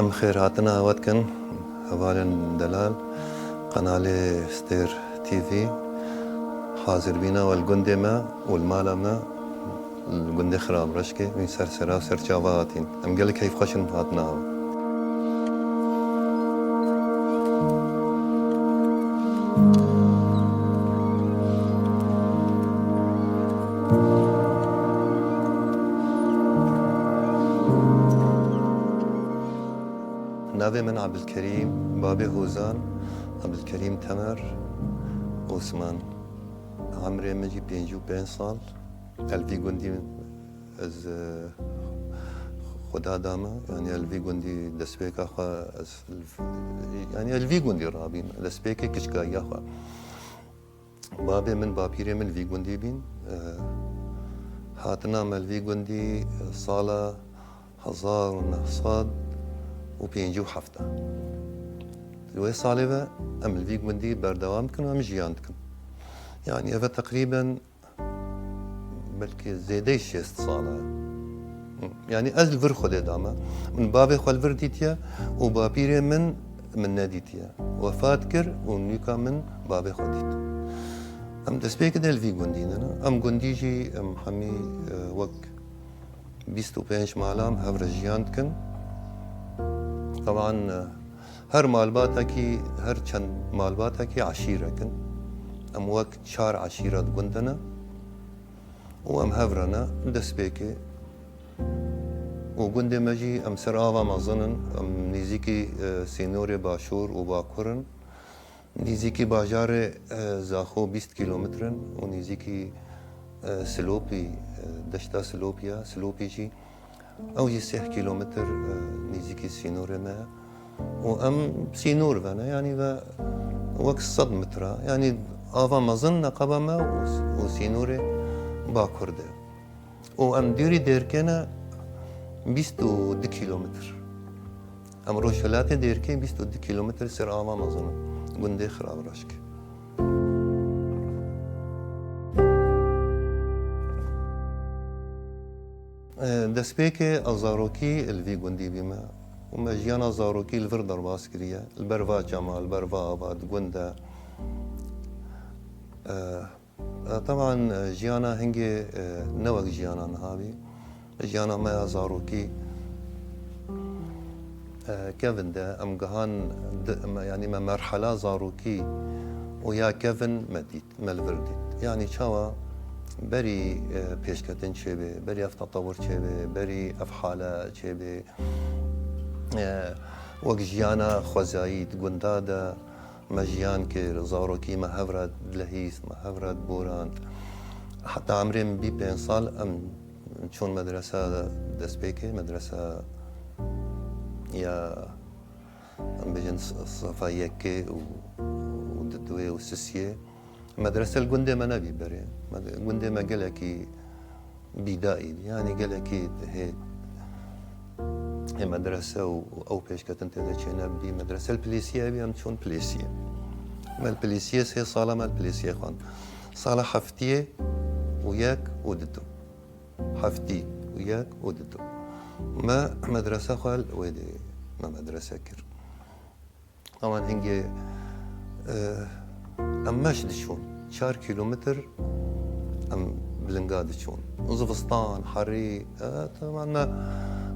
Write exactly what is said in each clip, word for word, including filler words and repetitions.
Em xêrhatina hewa dikin, hevalên delal, qenalê Stêr T V, hazirbîna we li gundê me û li mala me, li gundê Xirab Reşkê, wî ser sera û ser çava hatîn. Em gelek heyfxweş in hatina hewa. Navê min Abdulkerîm, babê Hozan, Abdulkerîm Temer, Osman. Emrê min jî pêncî û pênc sal. Ez li vî gundî ez, e, xwe dadame, yanî ez li vî gundî destpêka xwe ez, yanî ez li vî gundî rabîm, destpêkê kiçkayiya xwe. Babê min, bapîrê min vî gundî bîn. E, hatina me li vî gundî, e, sala hezar û neh sed û pêncî û heft e. Li wê salê ve em li vî gundî berdewam dikin û em jiyan dikin. Yanî eve teqrîben belkî zêdeyî şêst sal e. Yanî ez li vir Xwedê dame. Min bavê xwe li vir dîtiye û bapîrê min min nedîtiye. Wefat kir û nûka min bavê xwe dît. Em destpêkê de li vî gundî de ne. Em gundî jî em hemî, e, wek bîst û pênc mala em hev re jiyan dikin. Teban, e, her malbatekî, her çend malbatekî eşîrek in. Em wek çar eşîret gund de ne. Û em hev re ne, destpêkê. Û gundê me jî em ser ava mezin in, em nêzîkî, e, sînorê başûr û bakur in. Nêzîkî bajarê, e, Zaxo bîst kîlometr in û nêzîkî, e, Silopî, e, deşta Silopî ya, Silopî jî ew jî sih kîlometr, e, nêzîkî sînorê me ye. Û em sînor ve ne, yanî ve wek sed metre, yanî ava mezin neqeba me û, û sînorê Bakur de. Û em dûrî Dêrkê ne bîst û du kîlometr. Em rojhilatê Dêrkê bîst û du kîlometr ser ava mezin in. Gundê Xirab Reşk. E, destpêkê ez zarokî li vî gundî bîme û me jiyana zarokî li vir derbas kiriye. Li ber va çema, li ber va ava di gund de. E, e, teban, e, jiyana hingê, e, ne wek jiyana niha bî. Jiyana me ya zarokî, e, kevin de em gihan di, me, yanî me merhela zarokî û ya kevin me dît. Me li vir dît. Yanî çawa berî, e, pêşketin çêbê, berî ev tetewir çêbê, berî ev hale çêbê, e, wek jiyana xwezayî di gunda de me jiyan kir, zarokî me hev re dilehîst, me hev re diborand. Heta emrê min bî pênc sal, em çûn medrese destpêkê, medrese ya, em bêjin s-, sefa yekê û, û diduyê û sisiyê. Medrese li gundê me nebî berê. Med-, gundê me gelekî bîdaî bî. Yanî gelekî hê, hê medrese û, û ew pêşketin tê de çênebî. Medrese li Pilêsiyê bî, em çûn Pilêsiyê. Me li Pilêsiyê sê sala me li Pilêsiyê xwend. Sala heftiyê û yek û didu. Heftî û yek û didu. Me medrese xwe li wê de me medrese kir. Ewan hingê, e, em meş diçûn. Çar kîlometr em bi linga diçûn. Zivistan, herî, e, teban me,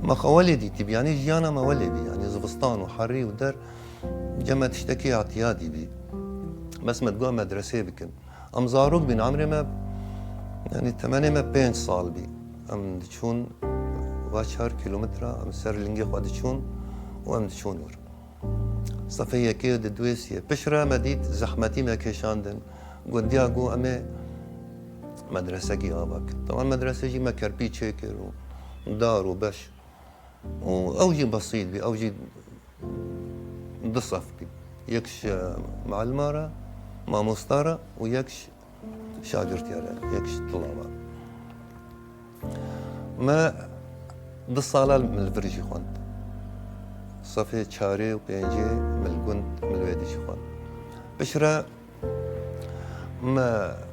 me xwe welê dîtî bî. Yanî jiyana me welê bî. Yanî zivistan û herî û der cem me tiştekî îtiyadî bî. Bes me digot medresê bikin. Em zarok bîn, emrê me, yanî temenê me pênc sal bî. Em diçûn va çar kîlometra, em ser lingê xwe diçûn û em diçûn wir. Sefê yekê û di duê siyê. Piştre me dît zehmetî me kêşandin. Gundiya got, em ê medresekî ava bikin. Teban medrese jî me kerpî çêkir û dar û beş. Û ew jî besît bî, ew jî du sef bî. Yek ji mualima re, mamosta re û yek ji şagirtiya re, yek ji tilaba. Me du sala min li vir jî xwend. Sefê çarê û pêncê min li gund, min li wê dî jî xwend. Piştre me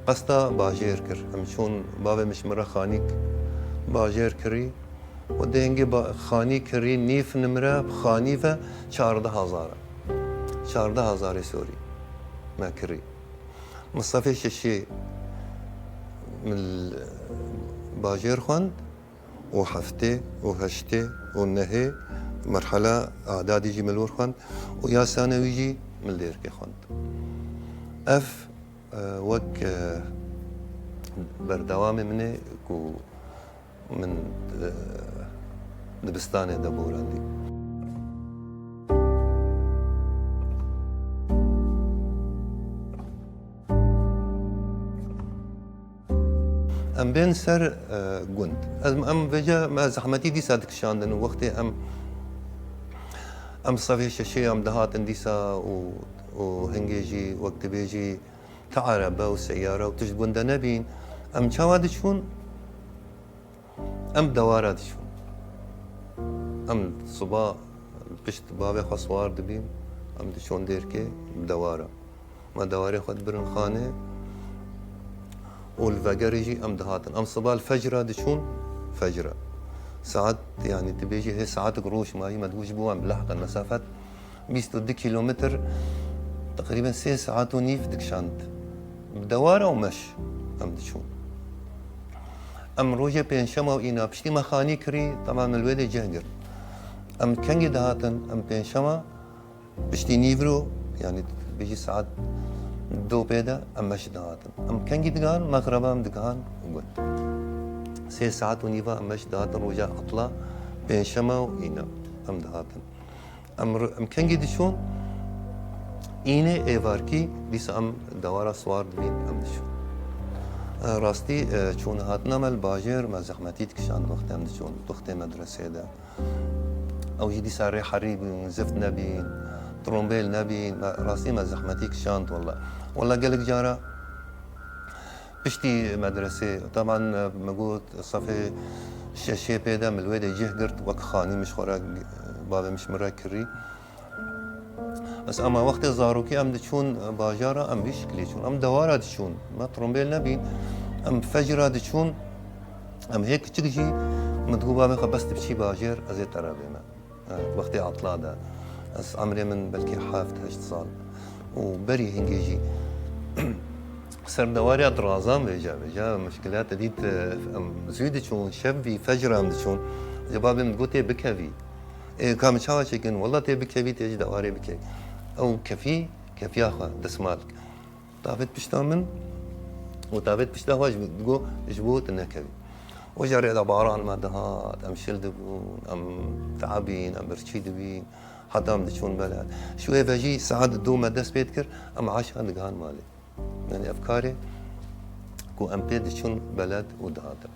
qesta bajêr kir. Em çûn, bavê min ji min re Xanîk bajêr kirî. Û dê hingê ba-, xanî kirî nîv nimre, bi xanî ve çardeh hezar e. Çardeh hezarê sorî me kirî. Min sefê şeşê min li bajêr xwend û heftê û heştê û nehê merhela adadî jî min li wir xwend û ya sanewî jî min li Dêrikê xwend. Ev, e, wek, e, berdewamê min e ku min, e, dibistanê de borandî. Em bên ser, e, gund. Em, em vêca me zehmetî dîsa dikişandin û wextê em, em sefê şeşê em dihatin dîsa û, û hingê jî wek dibêjî ti erebe û seyare û tişt gund de nebîn. Em çawa diçûn? Em dewara diçûn. Em siba pişt bavê xwe siwar dibîn, em diçûn Dêrikê bi dewara. Me dewarê xwe dibirin xanê û li vegerê jî em dihatin. Em siba li fecra diçûn, fecra. Saet, yanî tu bêjî hê saetek roj mayî me dibû ji bo em bilehqin mesafet bîst û du kîlometr, teqrîben sê saet û nîv dikişand. Bi dewara û meş em diçûn. Em rojê pêncşema û îna piştî me xanî kirî, teban min li wê dê cih girt. Em kengî dihatin, em pêncşema piştî nîvro, yanî bêjî saet do pê de em meş dihatin. Em kengî digihan, mexreba em digihan gund. Sê saet û nîva em meş dihatin roja etla, pêncşema û îna em dihatin. Em ru-, em kengî diçûn, înê êvarkî dîsa em dewara siwar dibîn, em diçûn. E, rastî, e, çûn hatina me li bajêr, me zehmetî dikişand wextê em diçûn, wextê medresê de. Ew jî dîsa rê herî bûn, zift nebîn, trombêl nebîn, me, rastî me zehmetî kişand wele. Wele gelek cara piştî medresê, teban, e, me got sefê şeşê pê de min li wê de cih girt, wek xanî min ji xwe re, bavê min ji min re kirî. Bes ema wextê zarokî em diçûn bajara, em vî şiklî çûn. Em dewara diçûn. Me trombêl nebîn. Em fecra diçûn. Em hê kiçik jî min digot, bavê xwe, bes tu biçî bajêr, ez ê te re bême. E, wextê atla de. Ez emrê min belkî heft heşt sal. Û berî hingê jî ser dewarê dirazan vêca vêca. Mişkila te dît, e, em zû diçûn, şev vî, fecra em diçûn. Ji bavê min digot, tê bikevî. Ê, ka min çawa çêkin? Wela tê bikevî, tê ji dewarê bikevî. Ew kefî, kefiya xwe, desmal. Tavêt pişta min û tavêt pişta xwe ji, digo, ji bo tu nekevî. Û jarê de baran me dihat, em şil dibûn, em te'ebîn, em birçî dibîn, heta em diçûn beled. Ji wê ve jî saet du me dest pê dikir, em eşa digihan malê. Yanî ev karê ku em pê diçûn beled û dihatin.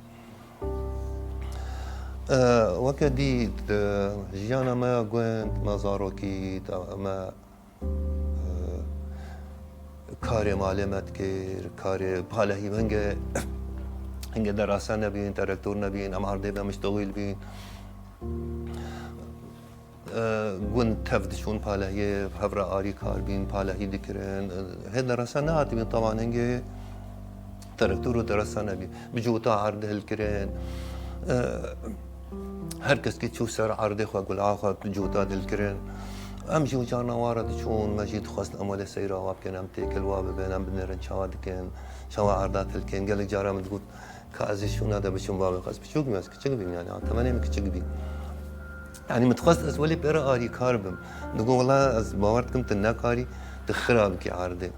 E, weke dî, e, jiyana me ya gund, me zarokî, te-, me, e, karê malê me dikir, karê palehî, hinge, hinge derasa nebîn, terektor nebîn, em erdê ve miştewîl bîn. E, gund tev diçûn palehiyê, hev re arî kar bîn, palehî dikirin. E, hê derasa nehatibîn, teban hingê terektor û derasa nebî. Bi cota erd hilkirin. E, her kes ki çû ser erdê xwe, gula xwe, bi cota dilkirin. Em jî carna wara diçûn, me jî dixwest em welê seyra wa bikin, em têkil wa bibin, em binêrin çawa dikin, çawa erda tilkin. Gelek cara min digot, Ka ez ê şûna de biçim bavê xwe. Ez piçûk bîm, ez kiçik bîm yani. Temenê min kiçik bî. Yani min dixwest ez welê pê re arîkar bim. Digo, wela ez bawer dikim tu nekarî, tu xira bikî erdê.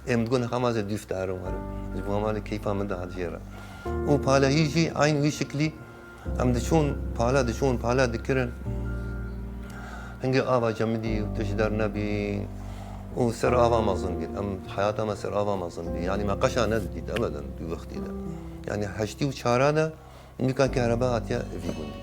Ê min digo, nexwe ez ê dûf derim werim. Ji bo malê keyfa min dihat jê re. Û palehî jî eyn wî şiklî em diçûn, pala diçûn, pala dikirin. Hingê ava cemidî û tu ji der nebî û ser ava mezin bî. Em heyata me ser ava mezin bî. Yanî me qeşa nedidît ebeden di wextî de. Yanî heştî û çara de nûka kehreba hatiye vî gundî.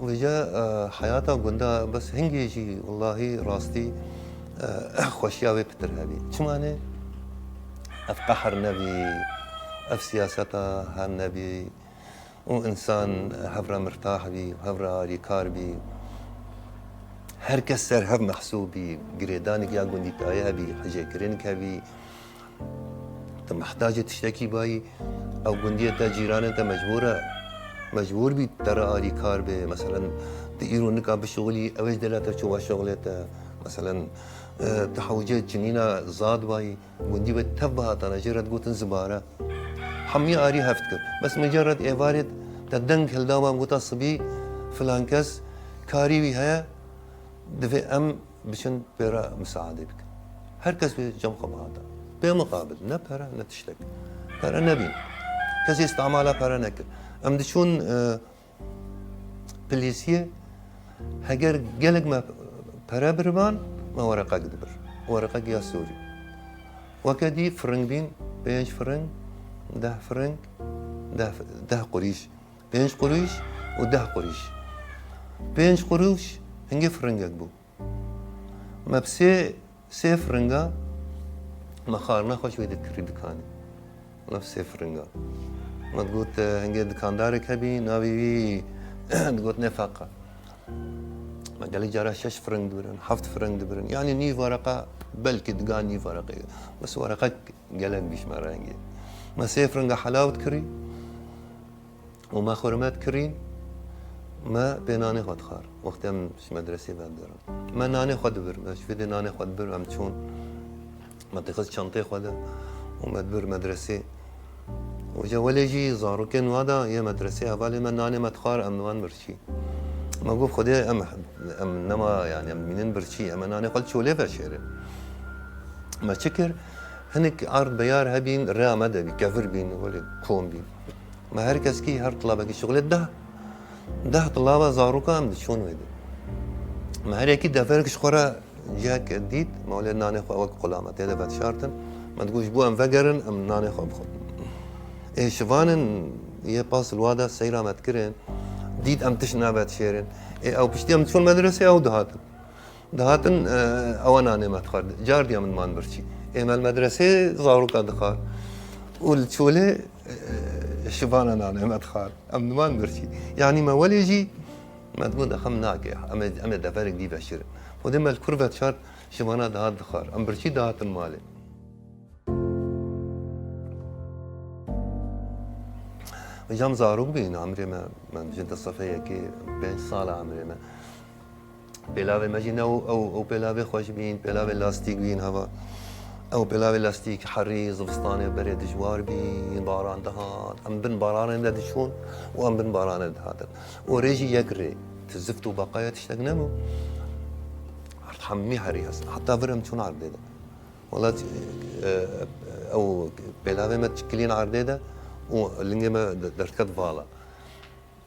Vêca, e, heyata gunda bes hingê jî, wellahî, rastî, e, xweşiya wê pitir hebî. Çima ne? Ev qehr nebî, ev siyaseta hev nebî û însan hev re mirtah bî, hev re arîkar bî. Her kes ser hev mehsûb bî, girêdanek ya gundî tayê hebî, hicêkirinek hebî. Tu mihtacê tiştekî bayî, ew gundiyê te, cîranê te mecbûr e, mecbûr bî te re arîkar bê. Meselen, tu îro nika bişuxulî, ew ê ji dela te çû weşuxulê te. Meselen, e, tu hewce çinîna zad bayî, gundî wê tev bihatana, jê re digotin zibare. Hemî arî hev dikir. Bes mucerred êvarê te deng hilda wan gota sibî filan kes karî wî heye, divê em biçin pê re misaadê bikin. Her kes wê cem xwe bihata. Pê miqabil, ne pere, ne tiştek. Pere nebîn. Kesê istimala pere nekir. Em diçûn, e, pilîsiyê, heger gelek me pere biriban, me wereqek dibir. Wereqek ya sorî. Weke dî firing bîn, pênc firing, deh firing, deh, deh qurîş. Pênc qurîş û deh qurîş. Pênc qurîş hingê firingek bû. Me bi sê, sê firinga me xwarina xwe ji wê dikirî dikanê. Wela bi sê firinga. Me digot, e, hingê dikandarek hebî, navê wî digot Nefeqa. Me gelek cara şeş firing dibirin, heft firing dibirin. Yanî nîv wereqa, belkî diga nîv wereqê. Bes wereqek gelek bî ji me rengê. Me sê firinga helaw dikirî. Û me xurmet kirîn, me pê nanê xwe dixwar. Wextê em ji medresê ve dirin. Me nanê xwe dibir, me ji vê dê nanê xwe dibir, em çûn. Me têxist çantê xwe de û me dibir medresê. Û je welê jî zarokên wa da yê medresê hevalê me nanê me dixwar, em wan birçî. Me got, Xwedê em, em nema, yani em mînin birçî, em ê nanê xwe li çolê veşêrin. Me çi kir? Hinek ard beyar hebîn, rêya me de bî, kevir bîn, welê kom bîn. Me her keskî her tilabekî şixulê deh, deh tilaba zaroka em diçûn wê de. Me her yekî deverek ji xwe re cihek dît, me welê nanê xwe wek qulame tê de vedişartin. Me digot, ji bo em vegerin, em nanê xwe bixwin. Ê şivanin yê pas li wa de seyra me dikirin, dît em tişt navedişêrin. Ê ew piştî em diçûn medresê ew dihatin. Dihatin, e, ewa nanê me dixwar. Car diya min man birçî. Ê me li medresê zaroka dixwar. Û li çolê, e, şivana nanê me dixwar. Em diman birçî. Yanî me welê jî, me digot, "Ex, em nake. Em ê, em ê deverek dî veşirin." Xwedê me li kur vedişart, şivana dihat dixwar. Em birçî dihatin malê. Vêca em zarok bîn, emrê me, me dijin te sefê yekê, pênc sal e emrê me. Pêlavê me jî ne ew, ew, ew pêlavê xweş bîn, pêlavê lastîk bîn heva. Ew pêlavê lastîk herî zivistanê berê dijwar bîn, baran dihat. Em bin baranê de diçûn û em bin baranê dihatin. Û rê jî yek rê. Ti zift û beqaya tiştek nebû. Erd hemî herî hestin. Heta vir em çûn erdê de. Wela, e, ew pêlavê me çikilîn erdê de û lingê me de-, derdiket vala.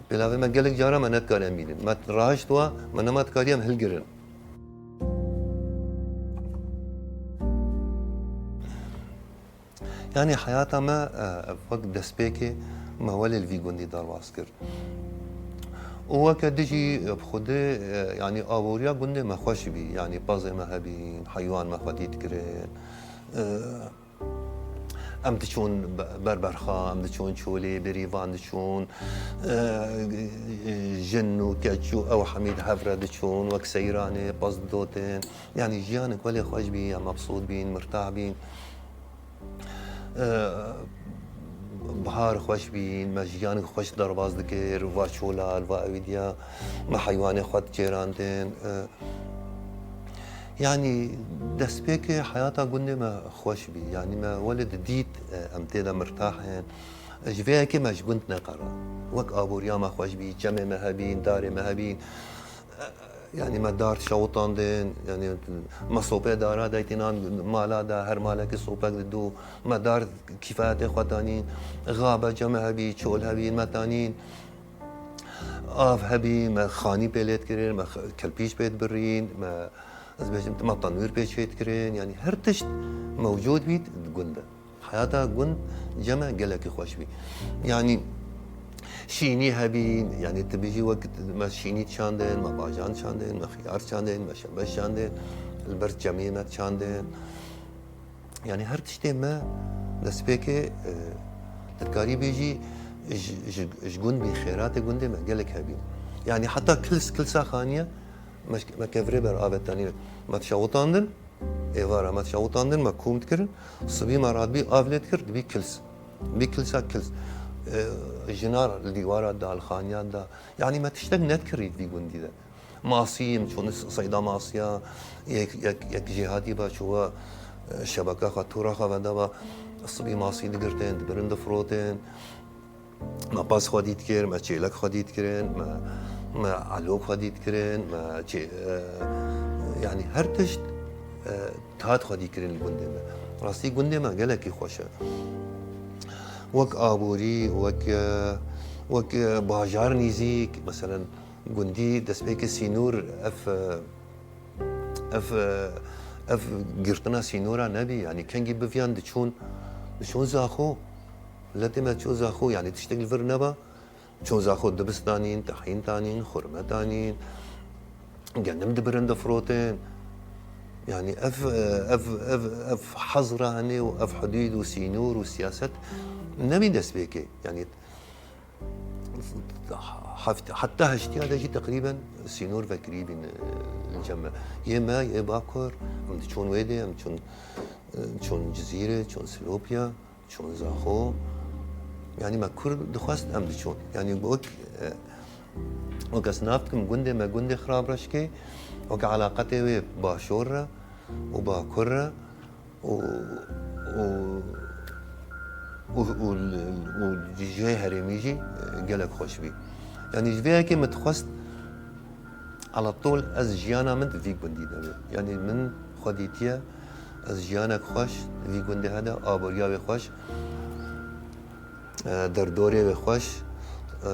Pêlavê me gelek cara me nedikariye em bînin. Me rahişt wa, me nema dikariyem hilgirin. Yanî heyata me, e, ev wek destpêkê me welê li vî gundî derbas kir. Û weke dijî, e, bi xwedê, e, yanî aboriya gundê me xweş bî. Yanî pezê me hebîn, heywan me xwedî dikirin. E, Em diçûn be-, ber berxa, em diçûn çolê, berî van diçûn, e, jin û keç û ew hemî di hev re diçûn, wek seyranê, pez didotin. Yanî jiyanek welê xweş bî, em mebsût bîn, mirtah bîn. E, bihar xweş bîn, me jiyanek xweş derbas dikir, va çola, va ewî diya, me heywanê xwe diçêrandin. E, Yanî destpêkê heyata gundê me xweş bî. Yanî me welê didît, e, em tê de mirtah in. Ji vê yekê me ji gund neqera. Wek aboriya me xweş bî, çemê me hebîn, darê me hebîn. E, yanî me dar şewitandin, yanî me sopê dara deytînan mala de, her malekî sopek dido. Me dar kîfayetê xwe tanîn, xabe cem hebî, çol hebîn me tanîn. Av hebî, me xanî pê lê dikirin, me x-, kelpîç pê dibirîn, me, ez bêjim, me tenûr pê çêdikirin, yanî her tişt mewcûd bît di gund de. Heyata gund cem me gelekî xweş bî. Yanî Şînî hebî, yanî tu bijî wek me şînî çandin, me bajan çandin, me xiyar çandin, me şebeş çandin, li ber çemê me çandin. Yanî her tiştê me destpêkê, e, tu dikarî bêjî ji, ji, ji gund bî, xêratê gundê me gelek hebî. Yanî heta kils, kilsa xaniye me, me kevirê ber avêt danîne. Me dişewitandin, êvara me dişewitandin, me kûm dikirin, sibî me radibî av lê dikir, dibî kils. Dibî kilsa kils. E, jinar li dîwara da, li xaniya da. Yanî me tiştek nedikirî di vî gundî de. Masî, em çûn seyda masiya, yek, yek, yek jêhatî ba çûwa, e, şebeka xwe, tûra xwe vedaba, sibî masî digirtin, dibirin difrotin. Me pas xwedî dikir, me çêlek xwedî dikirin, me, me elok xwedî dikirin, me çê-, e, yanî her tişt, e, tat xwedî kirin li gundê me. Rastî gundê me gelekî xweş e. Wek aborî, wek, e, wek, e, bajar nîzîk, meselen, gundî destpêkê sînor, ev, e, ev, e, ev girtina sînora nebî, yanî kengî biviyan diçûn, diçûn Zaxo, letê me çû Zaxo, yanî tiştek li vir neba, çûn Zaxo dibist anîn, tehîn tanîn, xurme tanîn, genim dibirin difrotin. Yanî ev, e, ev, ev, ev hezra hene û ev hudûd û sînor û siyaset nebî destpêkê. Yanî Heft-, heta heştiya de jî teqrîben sînor vekirî bîn, e, li cem me. Yê me, yê Bakur, em diçûn wê dê, em çûn, e, çûn Cizîrê, çûn Silopya, çûn Zaxo. Yanî me kur dixwest em diçûn. Yanî wek, e, wek ez nav dikim gundê me, gundê Xirabreşkê, wek eleqetê wê Başor re û Bakur re, û, û, û, û, û cihê herêmî jî, e, gelek xweş bî. Yanî ji vê yekê min dixwest, ala tol ez jiyana min di vî gundî de be. Yanî min xwe dîtiye, ez jiyanek xweş di vî gundê hede, aboriya wê xweş, e, derdorê wê xweş, e,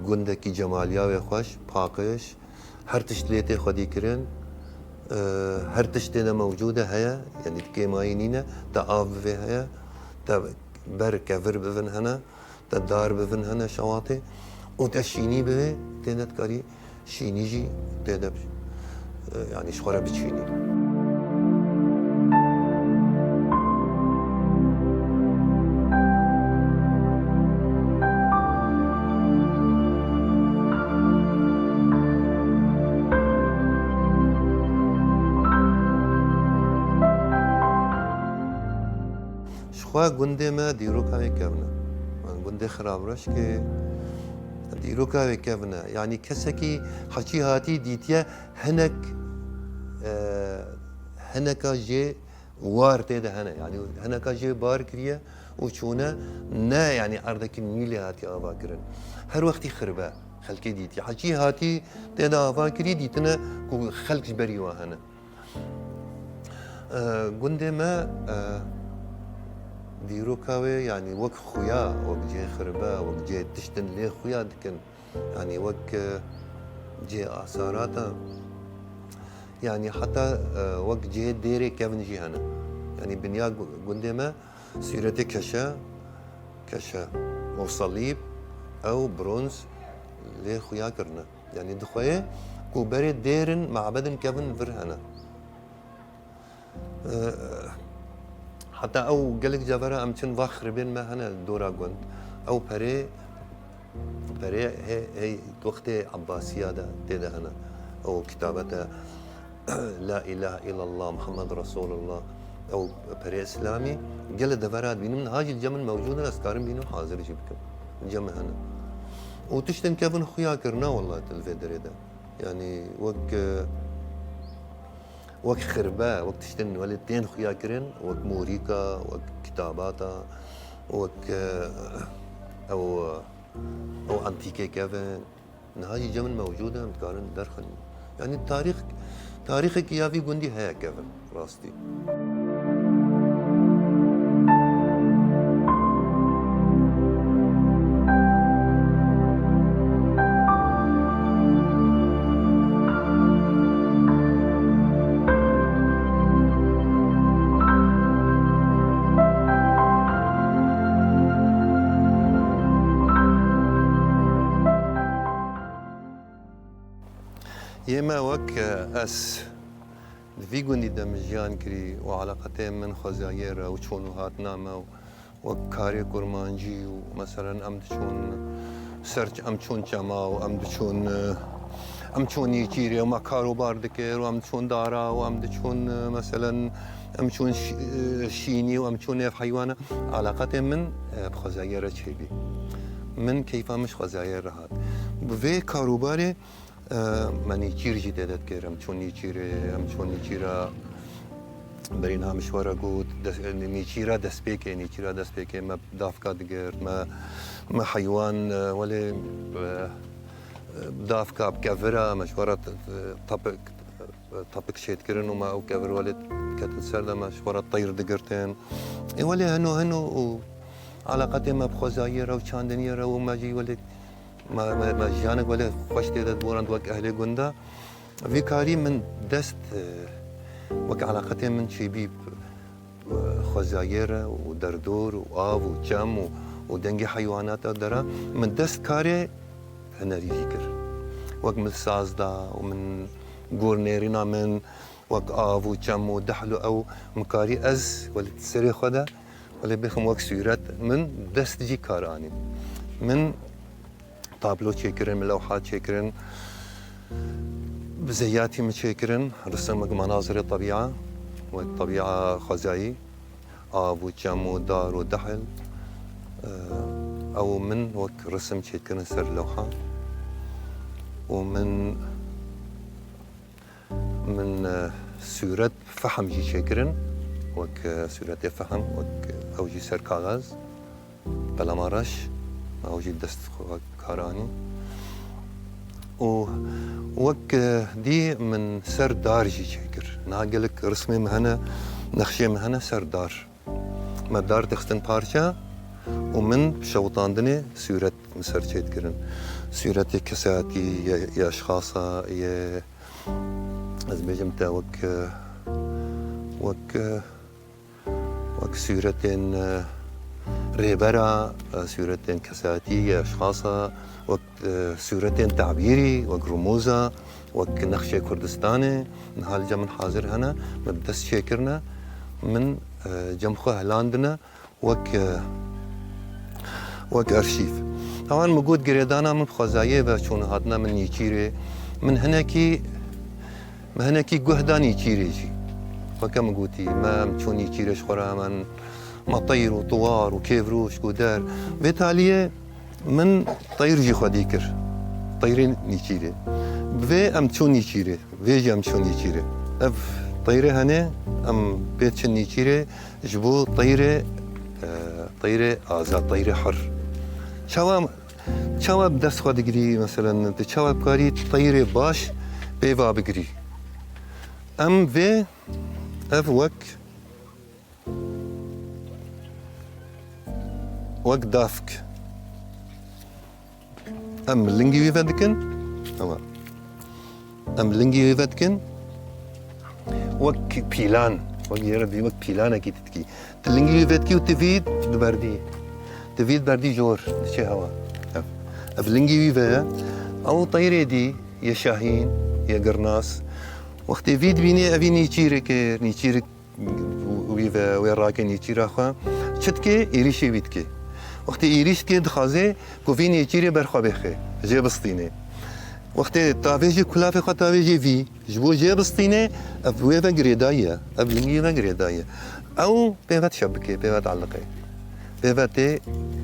gundekî cemaliya wê xweş, paqij, her tişt lê tê xwedî kirin, e, her tişt tê de mewcûd e, heye, yanî kêmayî nîne, te av bivê heye, te ber kevir bivin hene, te dar bivin hene şewatê û te şînî bivê, tê de dikarî şînî jî tê de, e, yanî ji xwe re biçînî. Ji xwe gundê me dîroka wê kevn e. Gundê Xirabreşkê dîroka wê kevn e. Yanî kesekî heçî hatî dîtiye hinek, e, hineka jê war tê de hene. Yanî hineka jê bar kiriye û çûne ne, yanî erdekî nî lê hatiye ava kirin. Her wextî xirbe xelkê dîtiye. Heçî hatî tê de ava kirî dîtine ku xelk ji berî we hene. E, gundê me, e, dîroka wê, yanî wek xuya, wek cihê xirbe, wek cihê tiştin lê xuya dikin. Yanî wek, e, cihê asarata, yanî heta, e, wek cihê dêrê kevn jî hene. Yanî binya gu-, gundê me sûretê keşe, keşe û salîb, ew bronz lê xuya kirine. Yanî dixweyê ku berê dêrin, mabedin kevin vir hene. Heta ew gelek cevera em çin va xiribên me hene li dora gund. Ew perê, perê hê, hê wextê Ebbasiya de tê de hene. Ew kitabete La ilahe illallah Muhammed Resulullah, ew perê Îslamî, gelê devera dibînim, niha jî li cem min mewcûd in, ez karim bînim hazir jî bikim. Li cem min hene. Û tiştên kevin xuya kirine, wela li vê derê de. Yanî wek, e, wek xirbe, wek tiştên welê tên xuya kirin, wek morîka, wek kitabata, wek, e, ew, ew antîkê kevin. Niha jî cem min mewcûd e, em dikarin derxin. Yanî tarîx, tarîxekî ya vî gundî heye kevin, rastî. Yê me wek, e, ez di vî gundî de min jiyan kirî û eleqetê min xwezayê re û çûn û hatina me û wek karê kurmancî û meselen em diçûn ser, em çûn çema û em diçûn, e, em çûn nîçîrê û me karobar dikir û em diçûn dara û em diçûn, e, meselen em çûn şî-, e, şînî û em çûn nêv heywana. Eleqetê min, e, bi xwezayê re çêbî. Min keyfa min ji xwezayê re hat. Bi vê karobarê, e, me nîçîr jî tê de dikir. Em çûn nîçîrê, em çûn nîçîra berî niha min ji we re got, des-, nîçîra destpêkê, nîçîra destpêkê me davka digirt, me, me heywan, e, welê, e, davka bi kevira, me ji we re t-, t-, tapik, tapik çêdikirin û me ew kevir welê diketin ser de me ji xwe re teyr digirtin. Ê welê heno heno û eleqetê me bi xwezayê re û çandiniyê re û me jî welê me, me, me jiyanek welê xweş tê de diborand wek ehlê gunda. Vî karî min dest, e, wek eleqetê min çêbî, e, xwezayê re û derdor û av û çem û, û dengê heywanata dera, min dest karê hunerî jî kir. Wek min saz da û min gor nêrîna min, wek av û çem û dehl û ew, min karî ez welê serê xwe de, welê bêxim wek sûret, min dest jî kar anî. Min tablo çêkirin, min lewha çêkirin, bi zeyatî min çêkirin, risim wek menazirê tebîa, wek tebîa xwezayî, av û çem û dar û dehl, e, ew min wek risim çêkirin ser lewha. Û min, min, e, sûret fehm jî çêkirin, wek, e, sûretê fehm, wek ew jî ser kaxez, qelema reş, ew jî dest xwe kar anî. Û wek, e, dî min ser dar jî çêkir. Niha gelek rismê min hene, nexşê min hene ser dar. Me dar dixistin parça û min bi şewitandinê sûret min ser çêdikirin. Sûretê kesayetî ye, ye eşxasa, ye, ez bêjim te wek, wek, wek sûretên, e, rêbera, e, sûretên kesayetî ye eşxasa, wek, e, sûretên tabîrî, wek rumuza, wek nexşê Kurdistanê, niha li cem min hazir hene, min bi dest çêkirine, min, e, cem xwe hilandine wek, e, wek arşîv. Hewan min got girêdana min bi xwezayê ve çûn hatina min nîçîrê. Min hinekî, min hinekî guh da nîçîrê jî. Weke min gotî, me em çûn nîçîrê ji xwe re hemen, me teyr û tuwar û kêvroşk û der. Vê taliyê min teyr jî xwedî kir. Teyrê nîçîrê. Bi vê em çûn nîçîrê. Vê jî em çûn nîçîrê. Ev teyrê hene, em pê çin nîçîrê ji bo teyrê, e, teyrê azad, teyrê hir. Çawa, çawa bi dest xwe digirî, meselen, tu çawa bikarî teyrê baş pê va bigirî? Em vê, ev wek Wek davk. Em lingî wî ve dikin. Ewa. Em lingî wî ve dikin. Wek pîlan. Wek yere dî, wek pîlanekî tu dikî. Tu lingî wî ve dikî û tu vî diberdî. Tu vî diberdî jor, diçe hewa. Ev. Ev lingî wî ve ye. Ew teyrê dî, ye şahîn, ye girnas. Wextê vî dibînê, evî nîçîrek e, nîçîrek wî ve wê rake nêçîra xwe çi dike, êrîşê wî dike. Wextê êrîş dike, dixwaze ku vî nêçîrê ber xwe bêxe, jê bistîne. Wextê tavêjê kulafê xwe tavêjê vî, ji bo jê bistîne, ev wê ve girêdayî ye, ev lingî ve girêdayî ye. Ew pê ve dişebike, pê ve dieliqe. Pê ve tê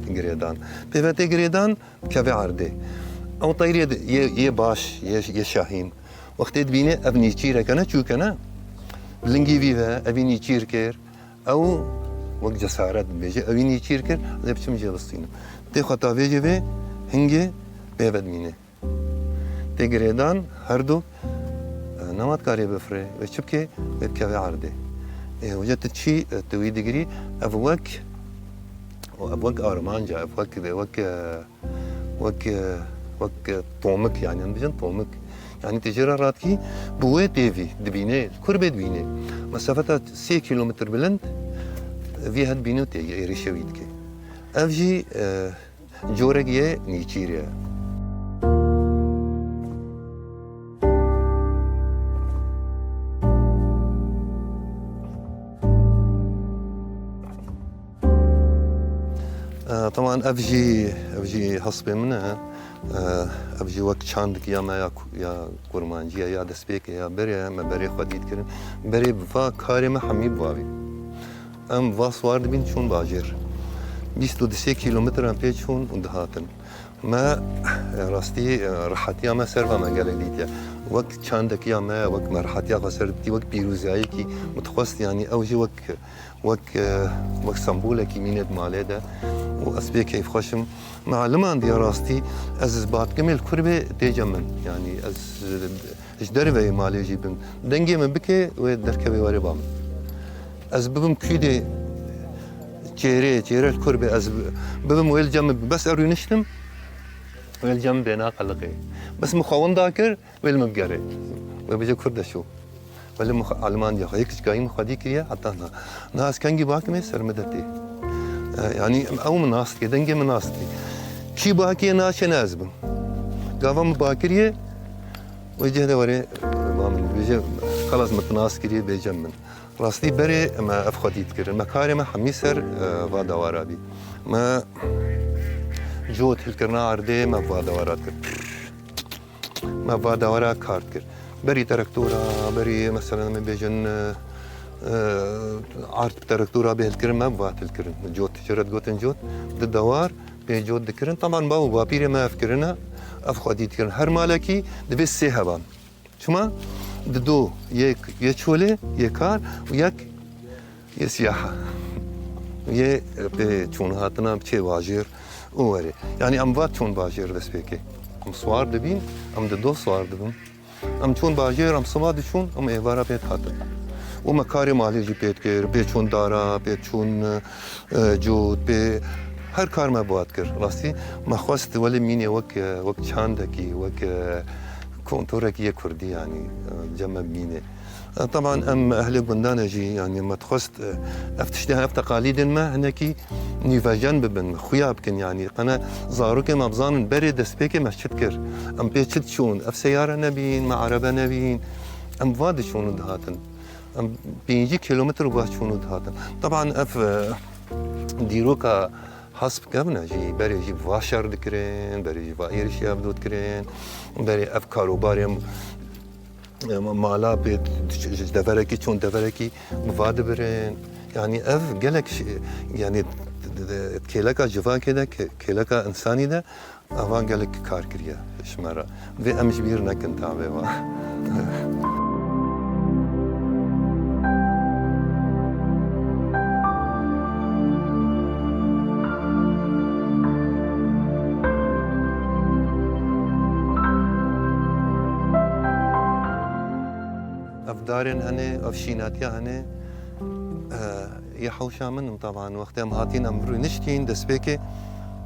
girêdan. Pê ve tê girêdan, keve erdê. Ew teyrê di-, yê, yê baş, yê, yê şahîn. Wextê dibîne ev nîçîreke ne çûke ne. Lingî vî ve, evî nîçîr kir. Ew wek cesaret dibêje, evî nîçîr kir, ez ê biçim jê bistînim. Tê xwe tavêjê vê, hingê pê ve dimîne. Tê girêdan, her du, e, nema dikarê bifire, wê çi bike, wê bikeve erdê. Ê, wece tu çi, e, tu wî digirî, ev wek, ev wek armanca, ev wek, wek, e, Wek, e, wek, e, tomik, yani, em bijin tomik. Yani, tu jê re radikî, bi wê têvî dibîne, li kur bê dibîne. Mesafeta sê kîlometr bilind, vî het bîne û tê êrîşê wî dike. Ev jî, e, corek yê nîçîrê ye. Teman ev jî, ev jî hespê min e. Ev jî wek çandek ya me ya ku-, ya kurmancî ye, ya destpêkê ya berê me berê xwedî dikirin. Berê bi va karê me hemî bi va bî. Em va swar dibîn çûn bajêr. Bîst û du sê kîlometran pê çûn û dihatin. Me, e, rastî, e, rehetiya me ser ve me gelek dîtiye. Wek çandek ya me, wek me rehetiya xwe ser dîtî, wek pîroziyayekî min dixwest, yanî ew jî wek, wek, e, wek sembolekî mînê di malê de. Û ez pê keyfxweş im. Me elimandiye rastî, ez batkimê li kur bê tê cem min. Yanî ez, e, ji derveyê malê jî bim. Dengê min bike wê derkevê were ba min. Ez bibim kûdê çêrê, çêre li kur be, ez bi-, bibim wê li cem min, bes ez rûniştim, wê li cem min bê naqeliqê. Bes min xwe winda kir, wê li min bigere. Wê bêje Kurdeşo. Wê li min xwe, Almanca xwe, yek çikayî min xwedî kiriye, heta na. Na ez kengî bakimê ser min de tê. E, yanî ew min nas dike, dengê min nas dike. Kî bakiyê naçê ne ez bim. Gava min bakiriye, wê cih de were, ba min bêje, xelas min nas kiriye, bê cem min. Rastî berê me ev xwedî dikirin. Me karê me hemî ser, e, va dewara bî. Me cot hilkirina erdê me va dewara dikir. Me va dewara kar dikir. Berî terektora, berî mesela me bêjin, e, e, ard terektora bê hilkirin me va hilkirin. Cot, tijara digotin cot, di dewar pê cot dikirin. Teman bav û bapîrê me ev kirine, ev xwedî dikirin. Her malekî divê sê heban. Çima? Dido, yek yê çolê, yê kar û yek yê siyaha. Yê, e, pê çûn hatina biçê bajêr û werê. Yanî em va çûn bajêr destpêkê. Em swar dibîn, em dido swar dibin. Em çûn bajêr, em siba diçûn, em êvara pê dihatin. Û me karê malê jî pê dikir, pê çûn dara, pê çûn, e, cot, pê her kar me bi wa dikir. Rastî me xwest welê mînê wek, e, wek çandekî, wek, e, kontorekî yê kurdî, yanî, e, cem me mînê. E, teban em ehlê gundan e jî, yanî me dixwest, e, ev tiştê, ev teqalîdên me hinekî nîvejen bibin, xuya bikin, yanî qene zarokê me bizanin berê destpêkê me çi dikir. Em pê çi diçûn, ev seyare nebîn, me erebe nebîn. Em va diçûn û dihatin. Em pêncî kîlometr va çûn û dihatin. Teban ev, e, dîroka hesp kevin e jî, berê jî va şer dikirin, berê jî va êrişî ev dot kirin, berê ev karobarên, e, mala pê ji deverekî çûn deverekî bi va dibirin. Yanî ev gelek şi-, yanî d-, d-, d-, kêleka civakê de, kê-, kêleka însanî de Ava gelek kar kiriye ji me re. Vê em ji bîr nekin tavê wa. Ev darên hene, ev şînatiya hene, e, yê hewşa min in, teban. Wextê em hatîn, em rûniştîn, destpêkê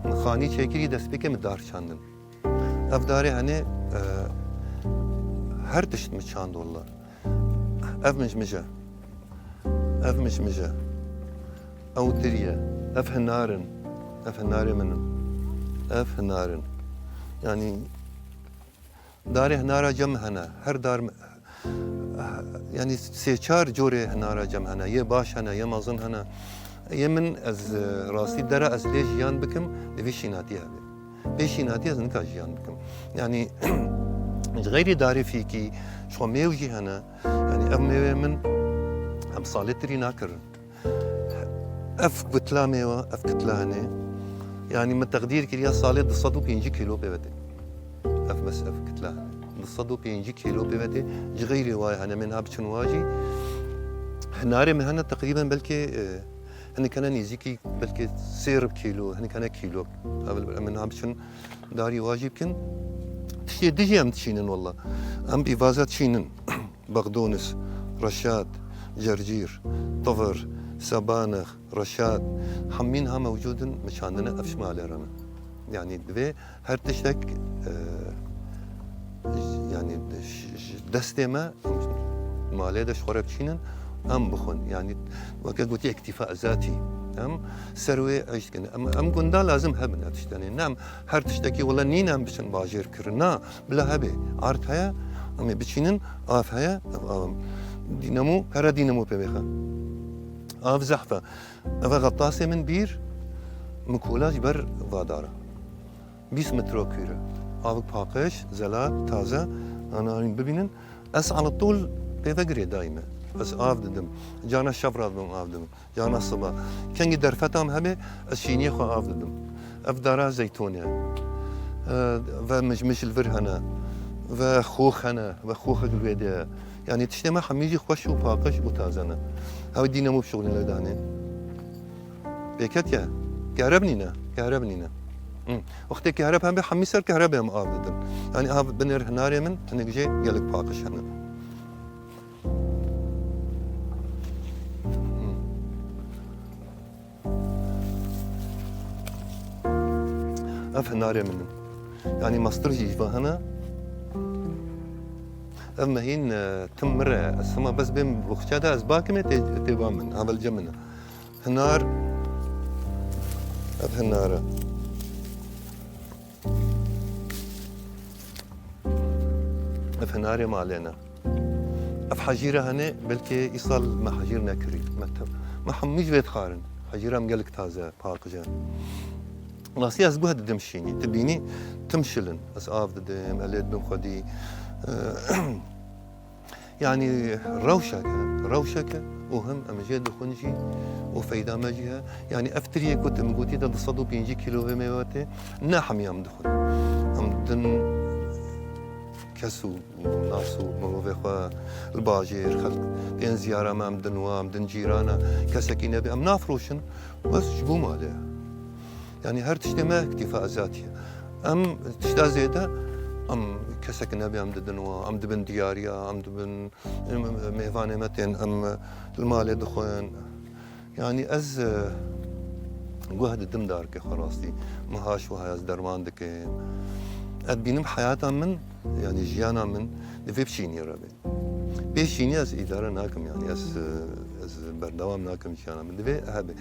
min xanî çêkirî, destpêkê min dar çandin. Ev darê hene, e, her tişt min çand, walla. Ev min ji min e. Ev min ji min e. Ew tirî ye. Ev hinar in. Ev hinarê min in. Ev hinar in. Yanî, darê hinara cem hene. Her dar mi-, yanî sê çar corê hinara cem hene. Yê baş hene, yê mezin hene. Yê min ez, e, rastî dera ez lê jiyan bikim, divê şînatî hebe. Bê şînatî ez nika jiyan bikim. Yanî ji xeyrî darê fîkî, ji xwe mêw jî hene. Yanî ev mêwê min em salê tirî nakirin. Ev kitla mêwa, ev kitla hene. Yanî min teqdîr kiriya salê du sed û pêncî kîlo pê ve tê. Ev bes ev kitla hene. Du sed û pêncî kîlo pê ve tê. Ji xeyrê wa hene, em ê niha biçin wa jî. Hinarê me hene teqrîben belkê, e, hinek hene nêzîkî belkê sê rib kîlo, hinek hene kîlo. Ev em ê niha biçin darî wa jî bikin. Tiştê dijî em dişînin walla. Em pîvaza dişînin. Bexdonis, reşat, cercîr, tivir, sebanix, reşat, hemî niha mewcûd in, min çandine, ev ji malê re ne. Yanî divê her tiştek, e, yanî ji, ji destê me, malê de ji xwe re biçînin, em bixwin. Yanî weke gotî îktîfa zatî. Em ser wê eyş dikin. Em, em gunda lazim hebin ev tiştanê. Ne em her tiştekî wele nîne em biçin bajêr kirin. Na, bila hebe, ard heye, em ê biçînin, av heye, ev av. Dînamo, pere dînamo pê bêxe. Av zehf e. Ev e xetasê min bîr, Mikola ji ber vadara. Bîst metro kûr e. Avik paqij, zelal, taze, ana hûn bibînin. Ez ala tol pê ve girêdayî me. Ez av didim. Carna şev radibim av didim. Carna siba. Kengî derfetam hebe, ez şîniyê xwe av didim. Ev dara zeytûnê ye. E, ve mijmiş li vir hene. Ve xox hene. Ve xoxek li wê de ye. Yanî tiştê me hemî jî xweş û paqij û taze ne. Ew dîne mû bişuxulîne danê. Pêketiye. Kehreb nîne. Kehreb nîne. Hı. Wextê kehreb hebe hemî ser kehrebê em av didin. Yanî av binêr hinarê min, hinek jê gelek paqij hene. Hı. Ev hinarê min in. Yanî mastir jî va hene. Ev mehîn, e, tim mir e. Ez hema bes bêm boxçe de ez bakim ê tê, tê ba min. Hevelce min e. Hinar. Ev hinar e. Ev hinarê malê ne. Ev hecîre hene, belkî îsal me hecîr nekirî. Me te-, me hemû ji vê dixwarin. Hecîra em gelek taze, paqij e. Rastî ez guh didim şînî. Tu bînî tim şilin. Ez av didim, elê didim xwedî. Yanî rewşek e, rewşek e û him em jê dixwin jî û feyda me jî heye. Yanî ev tiriyê ku tu min gotî de du sed û pêncî kîlo vê mêwe tê, ne hemî em dixwin. Em din kes û nas û mirovê xwe li bajêr, xelk tên ziyara me, em din wa, em din cîrana, kesekî nebê, em nafroşin, bes ji bo malê ye. Yanî her tiştê me îktîfa ezatî ye. Em tişta zêde, em kesek nebê, em didin wa, em dibin diyariya, em dibin, em, em, mêvanê me tên, em li malê dixwin. Yanî ez, e, guh didim darkê xwe rastî. Min haş wiha ez derman dikim. Ez dibînim heyata min, yanî jiyana min di vê biçînî re bê. Bê şînî ez îdare nakim, yanî ez, ez berdewam nakim jiyana min. Divê hebe.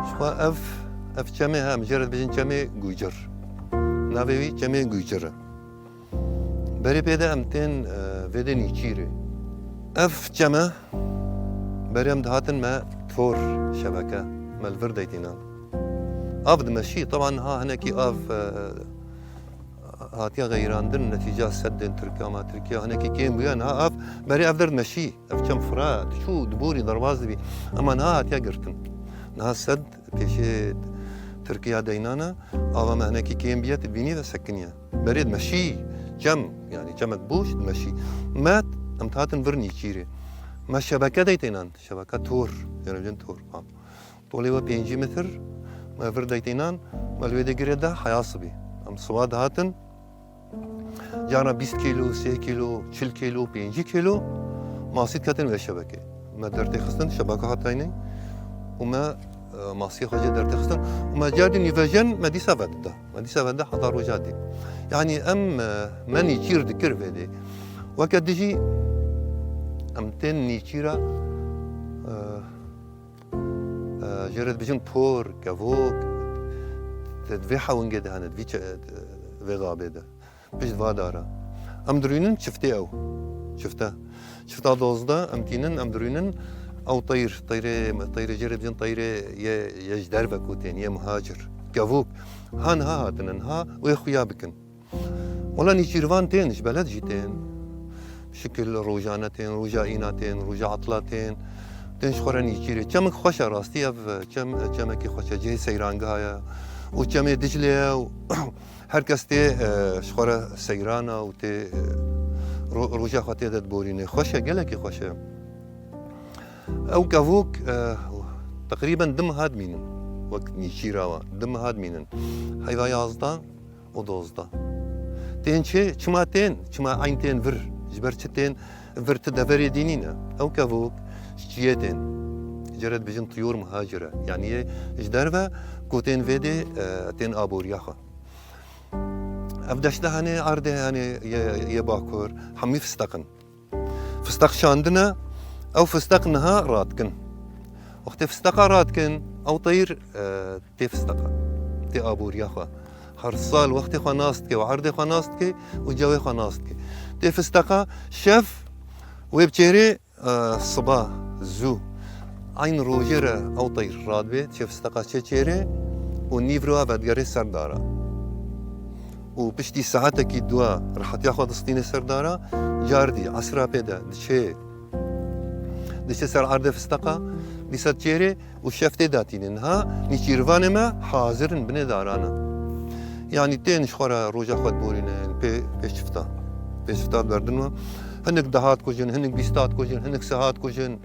Ji xwe ev, ev çemê he, em jê re dibêjin çemê Gûcir. Navê wî çemê Gûcir e. Berê pê de em tên, e, vê de nîçîrê. Ev çem e, berê em dihatin me tor şebeke, me li vir deytînan. Av dimeşî, teban niha hinekî av, e, hatiye xeyrandin netîca sedên Tirkiya, ma Tirkiya hinekî kêm bûye, niha av, berê ev der dimeşî. Ev çem fira diçû, diborî, derbas dibî. Ema niha hatiye girtin. Niha sed pêşê Tirkiya deynana, ava me hinekî kêm bûye, tu dibînî ve sekiniye. Berê dimeşî, çem, yanî çemek boş dimeşî. Me, em dihatin vir nîçîrê. Me şebeke deytênan, şebeke tor, yanî tor. Tolê we pêncî metr, me vir deytênan, me li wê de girê da heya sibî. Em siwa dihatin, Carna bîst kîlo, sê kîlo, çil kîlo, pêncî kîlo masî diketin vê şebekê. Me dertê xistin, şebeke hatayne û me, e, masiyê xwe jê dertê xistin û me cardî nîvejen me dîsa vedida. Me dîsa vedida heta roja dî. Yanî em, e, me nîçîr dikir vê dê. Weke dijî em tên nîçîra, e, e, jê re dibêjin por, kevok, di vê hewingê de hene, di vî çe-, vê gabê de. Pişt va dara. Em dirûnin çiftê ew. Çifte. Çifta dozdeh em tînin, em dirûnin ew teyr, teyrê, teyrê jê re dibêjin teyrê yê, yê ji derve ku tên, yê muhacir. Kevok. Ha niha hatine, niha wê xuya bikin. Wela nîçîrvan tên, ji beled jî tên. Şikil rojane tên, roja îna tên, roja etla tên. Tên ji xwe re nîçîrê. Çemik xweş e rastî ev, çem, çemekî xweş e, cihê seyrangiha ye. Û çemê Diclê ye û her kes tê, e, ji xwe re seyrana û tê, e, ro-, roja xwe tê de diborîne. Xweş e, gelekî xweş e. Ew kevok, e, teqrîben du meha dimînin. Wek nîçîra wa. Du meha dimînin. Heyva yazdeh û dozdeh. Tên çi? Çima tên? Çima eyn tên vir? Ji ber çi tên vir, tu deverê dî nîne? Ew kevok ji çiyê tên. Jê re dibêjin tuyûr muhacire. Yanî yê ji derve ku tên vê dê, e, tên aboriya xwe. Ev deşte hene erdê hene yê, yê bakur, hemî fisteq in. Fisteq şandine, ew fisteq niha radikin. Wextê fisteqa radikin, ew teyr, e, tê fisteqa, tê aboriya xwe. Her sal wextê xwe nas dike û erdê xwe nas dike û cewê xwe nas dike. Tê fisteqa şev wê bi çêrê, e, siba zû. Eyn rojê re ew teyr radibê, çê fisteqa çê çêrê û nîvro ve digerê ser dara. Û piştî saetekî dua rehetiya xwe distîne ser dara, car dî esra pê de diçê, diçe ser erdê fisteqa, dîsa çêrê û şev tê datîne. Niha nîçîrvanê me hazir in binê daran e. Yanî tên ji xwe re roja xwe diborînin, pê, pêşifta. Pêşifta diberdin we. Hinek dehat kujin, hinek bîstat kujin, hinek sehat kujin.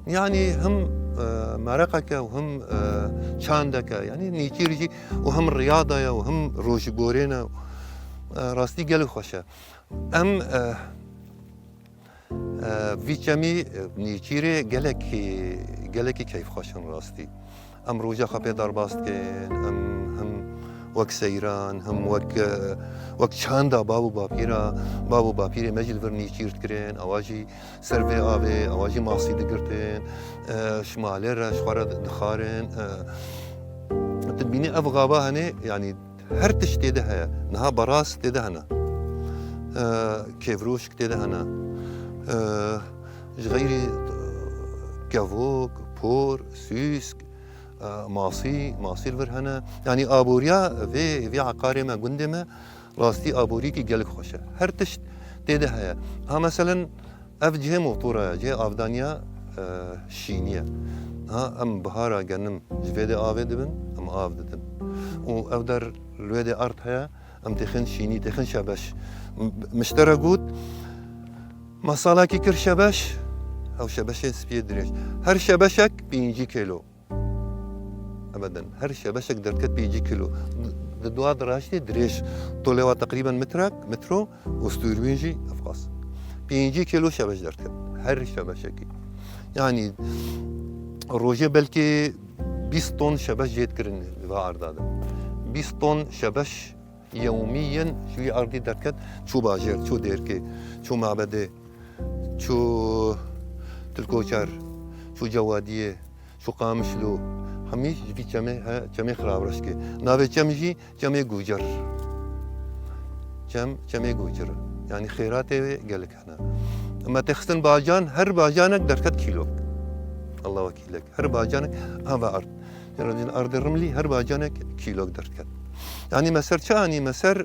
Yanî him, e, mereqeke û him, e, çandeke. Yanî nîçîr jî û him riyada ye û him rojîborên e. E, rastî gelek xweş e. Em, e, E, vî çemî, e, nîçîrê gelekî, gelekî keyfxweş in rastî. Em roja xwe pê derbas dikin, em him wek seyran, him wek, e, wek çanda bav û bapîra, bav û bapîrê me jî li vir nîçîr dikirin, ewa jî ser vê avê, ewa jî masî digirtin, e, ji malê re, ji xwe re dixwarin, e, tu dibînî ev gava hene, yanî Her tişt tê de heye. Niha beras tê de hene. Ee, kêvrûşk tê de hene. Ee, ji xeyrî kevok, por, sûsk, e, masî, masî li vir hene. Yanî aboriya vê, vê eqarê me, gundê me, rastî aboriyekî gelek xweş e. Her tişt tê de heye. Ha, meselen, Ev cihê motora ye, cihê avdaniya, e, şînî ye. Ha, em bihara genim ji vê dê avê dibin, em av didin. Û ev der li wê dê erd heye, em têxin şînî, têxin şebeş. M-, miştere got, me salakî kir şebeş, ew şebeşên spiyê dirêj. Her şebeşek pêncî kîlo. Ebeden. Her şebeşek derdiket pêncî kîlo. Di, di dua diraştê dirêj. Tolê wa teqrîben metrek, metro û stûrwîn jî evqas. Pêncî kîlo şebeş derdiket. Her şebeşekî. Yanî rojê belkî bîst ton şebeş jê dikirin li va arda de. Bîst ton şebeş yewmîyen ji wî erdî derdiket, çû bajêr, çû dêrkê, çû mabedê, çû Tilkoçer, çû Cewadiyê, çû Qamişlo, hemî ji vî çemê he, çemê Xirabreşkê. Navê çem jî Çemê Gucer. Çem, Çemê Gucer. Yanî xêratê wê gelek hene. Me têxistin bacan, her bacanek derket kîlok. Allah wekîlek. Her bacanek, ha ve ard. Yanî erdê Rimlî her bacanek kîlok derket. Yanî me ser çi anî? Me ser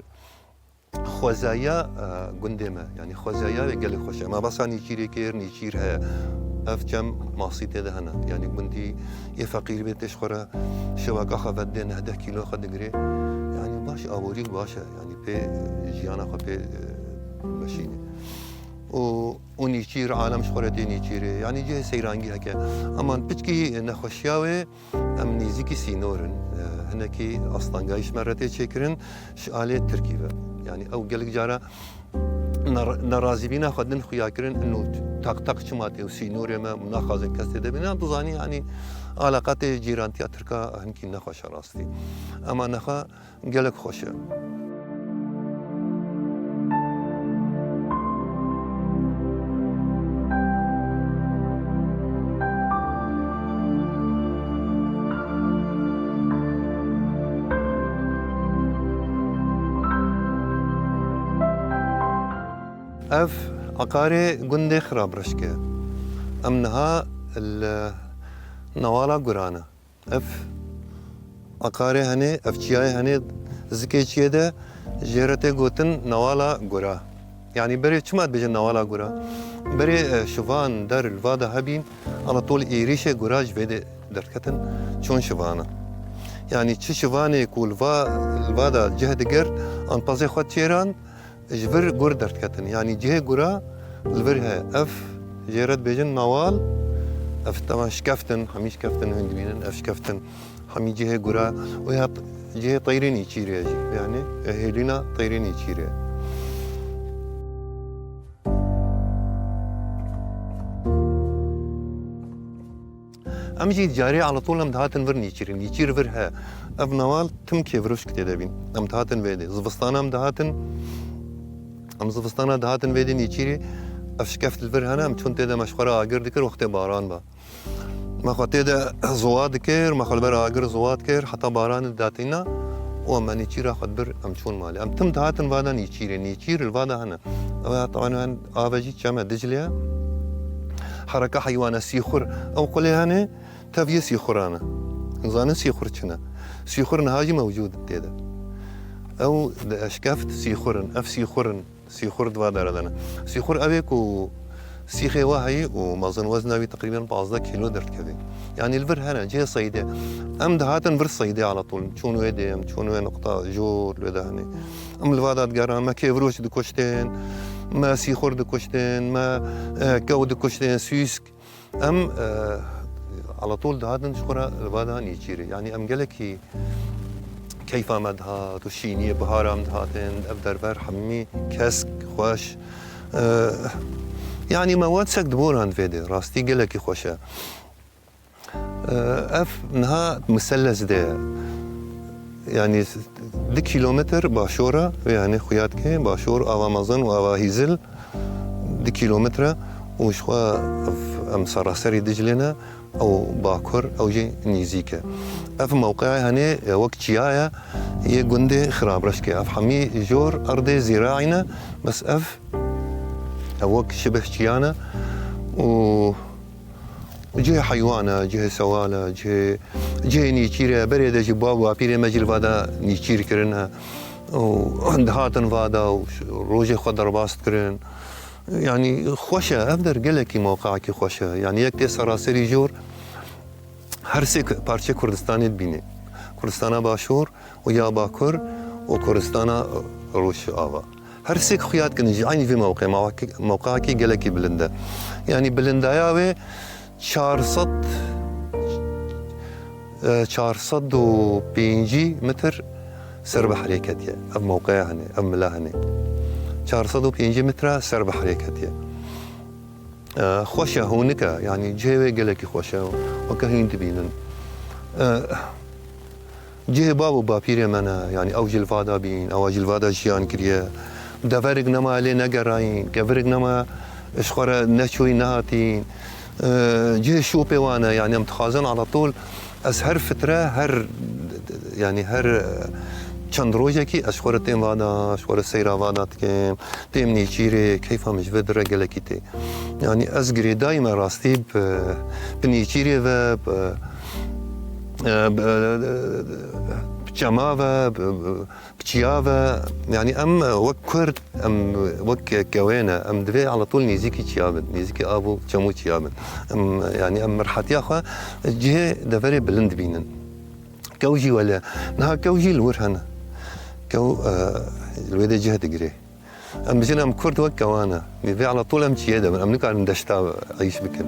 xwezaya, e, gundê me, yanî xwezaya wê gelek xweş e. Me behsa nîçîrê kir, nîçîr heye. Ev çem masî tê de hene. Yanî gundî yê feqîr bê tê ji xwe re şewaka xwe vedidê neh deh kîlo xwe digirê. Yanî baş, aborîk baş e. Yanî pê, e, jiyana xwe pê, e, meşînê. Û, û nîçîr, alem ji xwe re tê nîçîrê. Yanî cihê seyrangî heke. Eman piçkî nexweşiya wê, Em nêzîkî sînor in. E, hinekî astengayî ji me re tê çêkirin ji alê Tirkî ve. Yanî ew gelek cara ner-, nerazîbîna xwe din xuya kirin, ino taq taq çima tê û sînorê me û naxwazin kes tê de bîne. Em dizanî, yanî, aleqa tê cîrantiya Tirka hinkî nexweş e rastî. Ema nexa gelek xweş e. Ev eqarê gundê Xirabreşk e. Em niha li Newala Guran e. Ev eqarê hene, ev çiyayê hene, zikê çiyê de jê re tê gotin Newala Gura. Yanî berê çima dibêjin Newala Gura? Berê, e, şivan der li va de hebîn, ana tol êrîşê gura ji vê de derketin, çûn şivana. Yanî çi şivanê ku li va, li va de cih digirt, an pezê xwe çêran, Ji vir gur derdiketin. Yanî cihê gura li vir heye. Ev jê re dibêjin nawal. Ev teban şikeftin, hemî şikeftin, hûn dibînin, ev şikeftin. Hemî cihê gura. Û ya cihê teyrê nîçîrê jî. Yanî hêlîna teyrê nîçîrê. Em jî carê alatol em dihatin vir nîçîrê. Nîçîr vir he. Ev newal tim kêvirûşk tê de bîn. Em dihatin vê dê. Zivistana em dihatin, em zivistana dihatin vê dê nîçîrê. Ev şikeft li vir hene, em çûn tê de me ji xwe re agir dikir, wextê baran ba. Me xwe tê de zowa dikir, me xwe li ber agir zowa dikir, heta baranê didatîna û em me nîçîra xwe dibir, em çûn malê. Em tim dihatin vada nîçîrê, nîçîr li vada hene. Ew ya, teban, ava jî çeme Diclê ye. Hereka heywane sîxur. Ew qulê hene, tev yê sîxuran e. Zanin sîxur çi ne? Sîxur niha jî mewcûd tê de. Ew di eşkeft sîxur in, ev sîxur in. Sîxur di va dere de ne. Sîxur ew ê ku sîxê we heyî û mezin wezna wî teqrîben pazdeh kîlo derdikevê. Yanî li vir hene, cihê seydê. Em dihatin vir seydê alatol. Çûn wê dê, em çûn wê nuqta jor, wê de hene. Em li va de digeran, me kêvirûç dikuştin, me sîxur dikuştin, me, e, kew dikuştin, sûsk. Em, e, alatol dihatin ji xwe re li va de nîçîrê. Yanî em gelekî keyfa me dihat û şîniyê bihara em dihatin. Ev derve hemî kesk, xweş. E, yanî me wet sek diboran vê dê. Rastî gelekî xweş e. E, ev niha Muselles de ye. Yanî du kîlometr başor e, yanî xuya dike başor, ava mezin û ava hîzil du kîlometr e û ji xwe ev, em seraserî Diclê ne, ew bakur, ew jî nîzîk e. Ev mewqeya hene wek çiya ye, yê gundê Xirabreşkê. Ev hemî jor erdê zîraî ne, bes ev, ev wek şibih çiya ne û Cihê heywan e, cihê sewal e, cihê, cihê nîçîr e. Berê de jî bav û bapîrê me jî li va de nîçîr kirine. Û dihatin va de û rojê xwe derbas dikirin. Yanî xweş e, ev der gelekî mewqeakî xweş e. Yanî yek tê seraserî jor, her sê parçeyê Kurdistanê dibînî. Kurdistana Başûr, û ya Bakur û Kurdistana Rojava. Her sêk xuya dikin ji eynî vê mewqê, mewqe-, mewqeakî gelekî bilind e. Yanî bilindaya wê çar sed, e, çar sed û pêncî metr ser behrê ketiye. Ev mewqeya hene, ev mila hene. Çar sed û pêncî metre ser behrê ketiye. E, xweş e, hûnik e, yanî cihê wê gelekî xweş e, weke hîn dibînin. E, cihê bav û bapîrê me ne, yanî ew jî li va de bîn, ewa jî li va de jiyan kiriye. Deverek nema lê negerayîn, kevirek nema ji xwe re neçûyîn nehatîn. E, cihê şopê wan e, yanî em dixwazin alatol Ez her fitre, her, yanî her, e, çend rojekî ez ji xwe re têm vada, ji xwe re seyra vada dikim, têm nêçîrê, keyfa min ji vê dire gelekî tê. Yanî ez girêdayî me rastî bi, bi nêçîrê ve, bi, e, bi, e, bi çema ve, bi, bi, Bi çiya ve, yanî em wek Kurd, em wek kewê ne, em divê alatol nêzîkî çiya bin, nêzîkî av û çem û çiya bin. Em, yanî em merhetiya xwe cihê deverê bilind bînin. Kew jî wele, niha kew jî li wir hene. Kew, e, li wê de cih digire. Em bijin em Kurd wek kewan e. Vê alatol em çiyê de bin. Em nikarin deşta eyş bikin.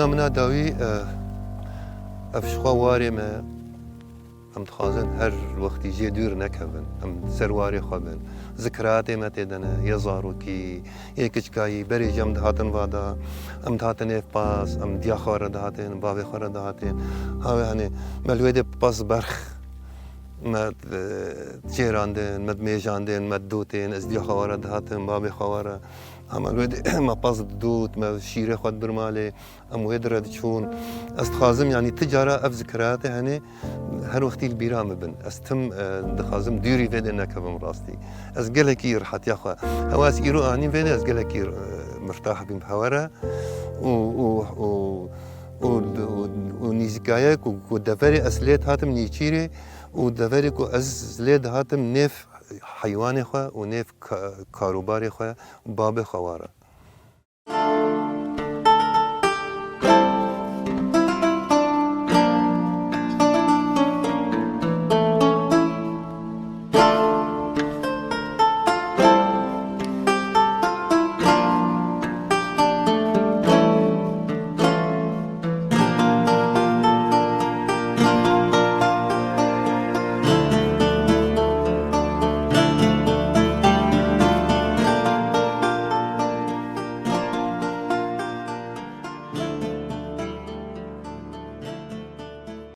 Min a dawî, e, ev ji xwe warê me, em dixwazin her wextî jê dûr nekevin. Em ser warê xwe bin. Zikiratê me tê de ne, yê zarokî, yê kiçkayî, berê jî em dihatin vada, em dihatin êv pas, em diya xwe re dihatin, bavê xwe re dihatin. Hawê, hani, me li wê dê pas berx, me, e, çêrandin, me dimêjandin, me dotên, ez diya xwe re dihatim, bavê xwe re. Hema li wê dê me pas didot, me şîrê xwe dibir malê, em wê dire diçûn. Ez dixwazim, yanî ti cara ev zikiratê hene, her wextî li bîra min bin. Ez tim, e, dixwazim dûrî vê dê nekevim rastî. Ez gelekî rihetiya xwe. Hewa ez îro anîm vê dê, ez gelekî, e, mirtah bîm hewe re. Û, û, û, û, û, û nîzîkayê ku, ku deverê ez lê dihatim nîçîrê û deverê ku ez lê dihatim nêv heywanê xwe û nêv ka-, karûbarê xwe û babê xwe ware.